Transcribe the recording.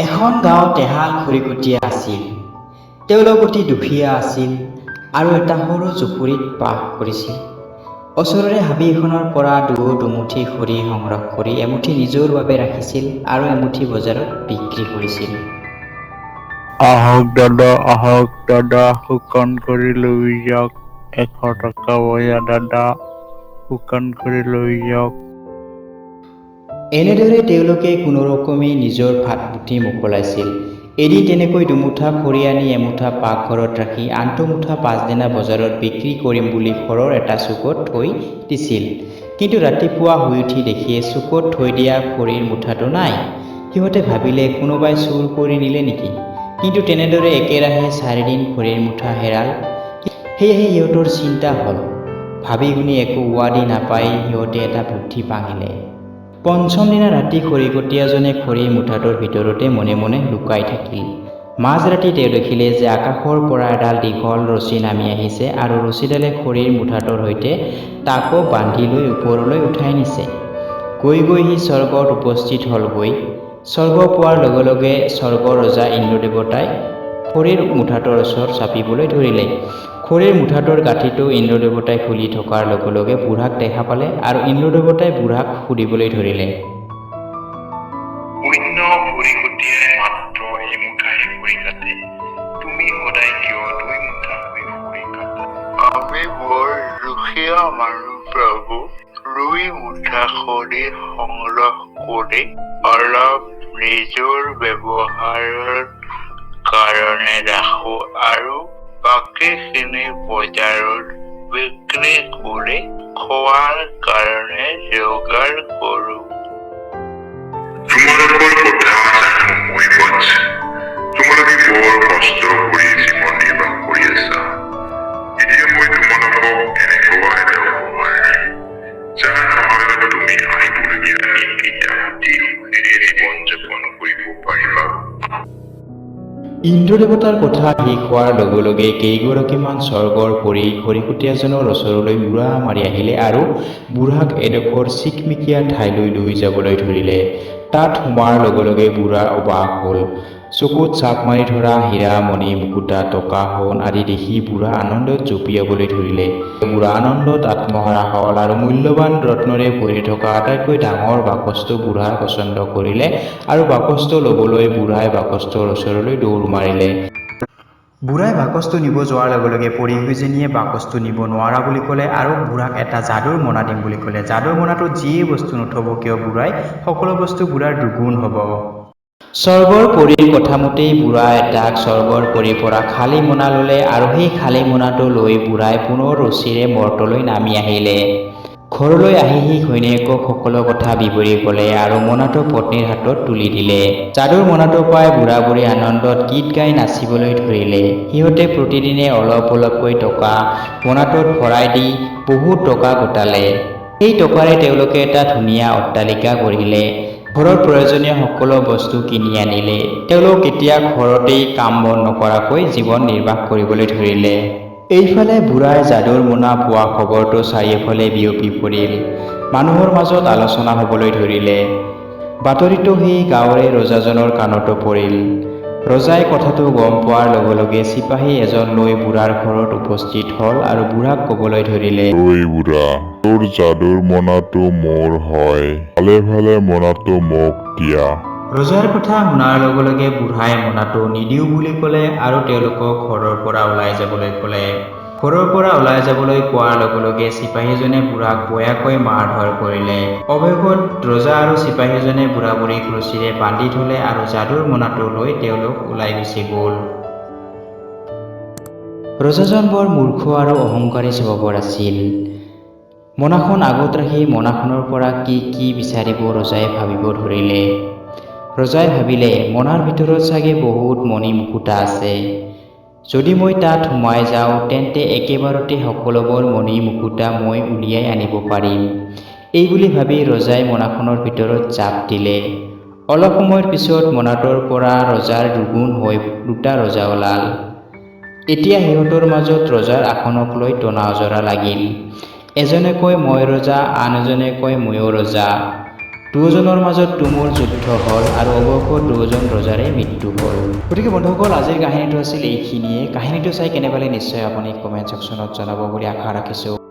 এখন গাঁৱত এহাল খৰিকটীয়া আছিল। তেওঁলোক অতি দুখীয়া আছিল আৰু এটা সৰু জুপুৰিত বাস কৰিছিল। ওচৰৰে হাবি এখনৰ পৰা দুয়ো দুমুঠি খৰি সংগ্ৰহ কৰি এমুঠি নিজৰ বাবে ৰাখিছিল আৰু এমুঠি বজাৰত বিক্ৰী কৰিছিল। আহক দাদা, আহক দাদা, শুকান খৰি লৈ যাওক। 100 টকা বজা দাদা, শুকান খৰি লৈ যাওক। এনেদৰে তেওঁলোকে কোনোৰকমে নিজৰ ভাতমুঠি মোকলাইছিল। এদিন তেনেকৈ দুমুঠা খৰি আনি এমুঠা পাকঘৰত ৰাখি আনটো মুঠা পাছদিনা বজাৰত বিক্ৰী কৰিম বুলি ঘৰৰ এটা চুকত থৈ দিছিল। কিন্তু ৰাতিপুৱা শুই উঠি দেখিয়ে চুকত থৈ দিয়া খৰিৰ মুঠাটো নাই। সিহঁতে ভাবিলে, কোনোবাই চুৰ কৰি নিলে নেকি? কিন্তু তেনেদৰে একেৰাহে 4 দিন খৰিৰ মুঠা হেৰাল। সেয়েহে সিহঁতৰ চিন্তা হ'ল। ভাবি গুণি একো উৱাদিহ নাপাই সিহঁতে এটা বুদ্ধি পাঙিলে। পঞ্চম দিনা ৰাতি খৰিকটীয়াজনে খৰিৰ মুঠাটোৰ ভিতৰতে মনে মনে লুকাই থাকিল। মাজৰাতি তেওঁ দেখিলে যে আকাশৰ পৰা এডাল দীঘল ৰছী নামি আহিছে আৰু ৰছীডালে খৰিৰ মুঠাটোৰ সৈতে তাকো বান্ধি লৈ ওপৰলৈ উঠাই নিছে। গৈ গৈ সি স্বৰ্গত উপস্থিত হ'লগৈ। স্বৰ্গ পোৱাৰ লগে লগে স্বৰ্গৰ ৰজা ইন্দ্ৰদেৱতাই খৰিৰ মুঠাটোৰ ওচৰ চাপিবলৈ ধৰিলে। খৰিৰ মুঠাটোৰ গাঁঠিটো ইন্দ্ৰদেৱতাই খুলি থকাৰ লগে লগে বুঢ়াক দেখা পালে আৰু ইন্দ্ৰদেৱতাই বুঢ়াক সুধিবলৈ ধৰিলে, অন্য খৰিকটীয়াই মাত্ৰ এমুঠাহে খৰি কাটে, তুমি সদায় কিয় দুই মুঠাকৈ খৰি কাটা? আমি বৰ দুখীয়া মানুহ প্ৰভু। দুই মুঠা খৰি সংগ্ৰহ কৰি অলপ নিজৰ ব্যৱহাৰৰ কাৰণে ৰাখো আৰু বাকীখিনি বজাৰত বিক্ৰী কৰি খোৱাৰ কাৰণে যোগাৰ কৰো। তোমালোকৰ কথা জানো মই বৎস। তোমালোকে বৰ কষ্ট কৰি জীৱন নিৰ্বাহ কৰি আছা। এতিয়া মই তোমালোকক এনেকুৱা এটা উপহাৰ দিম, যাৰ সহায়ত তুমি আহিবলগীয়া দিনকেইটা অতি সুখেৰে জীৱন যাপন কৰিব পাৰিবা। ইন্দ্ৰদেৱতাৰ কথা শেষ হোৱাৰ লগে লগে কেইগৰাকীমান স্বৰ্গৰ পৰী খৰিকটীয়াজনৰ ওচৰলৈ উৰা মাৰি আহিলে আৰু বুঢ়াক এডোখৰ চিকমিকীয়া ঠাইলৈ লৈ যাবলৈ ধৰিলে। তাত সোমোৱাৰ লগে লগে বুঢ়া অবাক হ'ল। চকুত চাপ মাৰি ধৰা হীৰা, মণি, মুকুতা, টকা, সোণ আদি দেখি বুঢ়া আনন্দত জঁপিয়াবলৈ ধৰিলে। বুঢ়া আনন্দত আত্মহাৰা হ'ল আৰু মূল্যৱান ৰত্নৰে ভৰি থকা আটাইতকৈ ডাঙৰ বাকচটো বুঢ়াই পচন্দ কৰিলে আৰু বাকচটো ল'বলৈ বুঢ়াই বাকচটোৰ ওচৰলৈ দৌৰ মাৰিলে। বুঢ়াই বাকচটো নিব যোৱাৰ লগে লগে পৰীকেইজনীয়ে বাকচটো নিব নোৱাৰা বুলি ক'লে আৰু বুঢ়াক এটা যাদুৰ মোনা দিম বুলি ক'লে। যাদুৰ মোনাটোত যিয়ে বস্তু নথব কিয় বুঢ়াই, সকলো বস্তু বুঢ়াৰ দুগুণ হ'ব। স্বৰ্গৰ পৰীৰ কথামতেই বুঢ়া এটাক স্বৰ্গৰ পৰীৰ পৰা খালী মোনা ল'লে আৰু সেই খালী মোনাটো লৈ বুঢ়াই পুনৰ ৰছীৰে মৰ্তলৈ নামি আহিলে। ঘৰলৈ আহি সি ঘৈণীয়েকক সকলো কথা বিৱৰি ক'লে আৰু মোনাটো পত্নীৰ হাতত তুলি দিলে। যাদুৰ মোনাটো পাই বুঢ়া বুঢ়ী আনন্দত গীত গাই নাচিবলৈ ধৰিলে। সিহঁতে প্ৰতিদিনে অলপ অলপকৈ টকা মোনাটোত ভৰাই দি বহুত টকা গোটালে। সেই টকাৰে তেওঁলোকে এটা ধুনীয়া অট্টালিকা গঢ়িলে। ঘৰৰ প্ৰয়োজনীয় সকলো বস্তু কিনি আনিলে। তেওঁলোক এতিয়া ঘৰতেই কাম বন নকৰাকৈ জীৱন নিৰ্বাহ কৰিবলৈ ধৰিলে। এইফালে বুঢ়াই যাদুৰ মোনা পোৱা খবৰটো চাৰিওফালে বিয়পি পৰিল। মানুহৰ মাজত আলোচনা হ'বলৈ ধৰিলে। বাতৰিটো সেই গাঁৱৰে ৰজাজনৰ কাণতো পৰিল। ৰজাই কথাটো গম পোৱাৰ লগে লগে চিপাহী এজন লৈ বুঢ়াৰ ঘৰত উপস্থিত হ'ল আৰু বুঢ়াক ক'বলৈ ধৰিলে, ঐ বুঢ়া, তোৰ যাদুৰ মোনাটো মোৰ হয়। ভালে ভালে মোনাটো মোক দিয়া। ৰজাৰ কথা শুনাৰ লগে লগে বুঢ়াই মোনাটো নিদিওঁ বুলি ক'লে আৰু তেওঁলোকক ঘৰৰ পৰা ওলাই যাবলৈ ক'লে। ঘৰৰ পৰা ওলাই যাবলৈ কোৱাৰ লগে লগে চিপাহীজনে বুঢ়াক বেয়াকৈ মাৰ-ধৰ কৰিলে। অৱশেষত ৰজা আৰু চিপাহীজনে বুঢ়া বুঢ়ীক ৰছীৰে বান্ধি থলে আৰু যাদুৰ মোনাটো লৈ তেওঁলোক ওলাই গুচি গ'ল। ৰজাজন বৰ মূৰ্খ আৰু অহংকাৰী স্বভাৱৰ আছিল। মোনাখন আগত ৰাখি মোনাখনৰ পৰা কি কি বিচাৰিব ৰজাই ভাবিব ধৰিলে। ৰজাই ভাবিলে, মোনাৰ ভিতৰত চাগে বহুত মণি মুকুতা আছে। যদি মই তাত সোমাই যাওঁ, তেন্তে একেবাৰতে সকলোবোৰ মণি মুকুতা মই উলিয়াই আনিব পাৰিম। এইবুলি ভাবি ৰজাই মোনাখনৰ ভিতৰত জাপ দিলে। অলপ সময়ৰ পিছত মোনাটোৰ পৰা ৰজাৰ দুগুণ হৈ দুটা ৰজা ওলাল। এতিয়া সিহঁতৰ মাজত ৰজাৰ আসনক লৈ টনা আঁজোৰা লাগিল। এজনে কয়, মই ৰজা, আন এজনে কয়, ময়ো ৰজা। দুয়োজনৰ মাজত তুমুল যুদ্ধ হ'ল আৰু অৱশেষত দুয়োজন ৰজাৰে মৃত্যু হ'ল। গতিকে বন্ধুসকল, আজিৰ কাহিনীটো আছিল এইখিনিয়ে। কাহিনীটো চাই কেনে পালে নিশ্চয় আপুনি কমেণ্ট ছেকশ্যনত জনাব বুলি আশা ৰাখিছোঁ।